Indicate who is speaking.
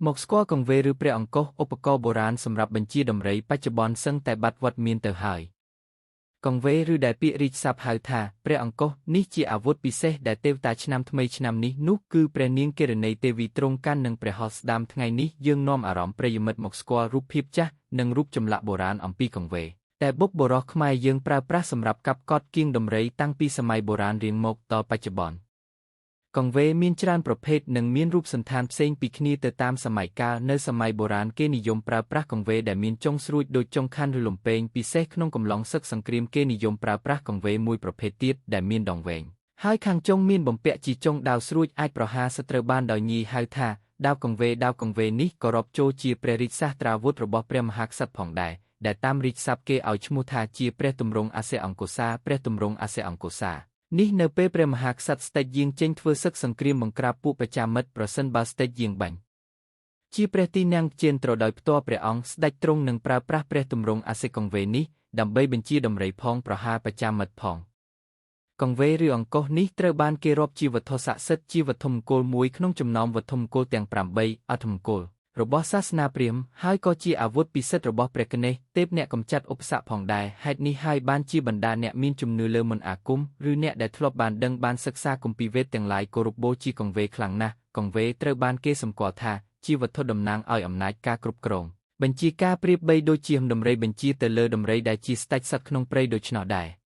Speaker 1: មកស្គាល់កង្វេឬព្រះអង្គុសឧបករណ៍បុរាណសម្រាប់បញ្ជាដំរីបច្ចុប្បន្នសឹងតែបាត់វត្តមានទៅហើយ កង្វេឬដែលពាក្យរាជសព្ទហៅថាព្រះអង្គុសនេះជាអាវុធពិសេសដែលទេវតាឆ្នាំថ្មីឆ្នាំនេះនោះគឺព្រះនាងគិរណីទេវីទ្រង់កាន់នឹងព្រះហស្តស្ដាំថ្ងៃនេះយើងនាំអារម្មណ៍ប្រិយមិត្តមកស្គាល់រូបភាពចាស់និងរូបចម្លាក់បុរាណអំពីកង្វេតែបុព្វបុរសខ្មែរយើងប្រើប្រាស់សម្រាប់កាប់កត់គៀងដំរីតាំងពីសម័យបុរាណរៀងមកដល់បច្ចុប្បន្នកង្វេមានច្រើនប្រភេទនិងមានរូបសណ្ឋានផ្សេងពីគ្នាទៅតាមសម័យកាលនៅសម័យបុរាណគេនិយមប្រើប្រាស់កង្វេដែលមានចុងស្រួចដូចចុងខាន់ឬលំពែងពិសេសក្នុងកំឡុងសឹកសង្គ្រាមគេនិយមប្រើប្រាស់កង្វេមួយប្រភេទទៀតដែលមានដងវែងហើយខាងចុងមានបំពាក់ជាចុងដាវស្រួចអាចប្រហារសត្រូវបានដោយងាយហៅថាដាវកង្វេដាវកង្វេនេះក៏រាប់ចូលជាព្រះរាជសាស្ត្រាវុធរបស់ព្រះមហាក្សត្រផងដែរដែលតាមរាជសព្ទគេឲ្យឈ្មោះថាជាព្រះទម្រង់អសិអង្គុសាព្រះទម្រង់អសិអង្គុសានេះនៅពេលព្រះមហាក្សត្រស្ដេចយាងចេញធ្វើសឹកសង្គ្រាមបង្ក្រាបពួកបច្ចាមិត្តប្រសិនបើស្ដេចយាងបាញ់ជាព្រះទីនាំងជេនត្រដោយផ្ទាល់ព្រះអង្គស្ដេចទ្រង់នឹងប្រើប្រាស់ព្រះទម្រង់អសិកង្វេនេះដើម្បីបញ្ជាដំរីផងប្រហារបច្ចាមិត្តផងកង្វេឬអង្គុសនេះត្រូវបានគេរាប់ជាវត្ថុស័ក្តិសិទ្ធិជាវត្ថុមង្គលមួយក្នុងចំណោមវត្ថុមង្គលទាំង8អត្ថមង្គលរបស់សាសនាព្រាហ្មណ៍ហើយក៏ជាអាវុធពិសិដ្ឋរបស់ព្រះគណេសទេពអ្នកកម្ចាត់ឧបសគ្គផងដែរហេតុនេះហើយបានជាបណ្ដាអ្នកមានជំនឿលើមន្តអាគមឬអ្នកដែលធ្លាប់បានដឹងបានសិក្សាគម្ពីរវេទទាំងឡាយគោរពបូជាកង្វេខ្លាំងណាស់កង្វេត្រូវបានគេសម្គាល់ថាជាវត្ថុតំណាងឲ្យអំណាចការគ្រប់គ្រងបញ្ជាការប្រៀបបីដូចជាដំរីបញ្ជាទៅលើដំរីដែលជាស្ដេចសត្វក្នុងព្រៃដូច្នោះដែរ។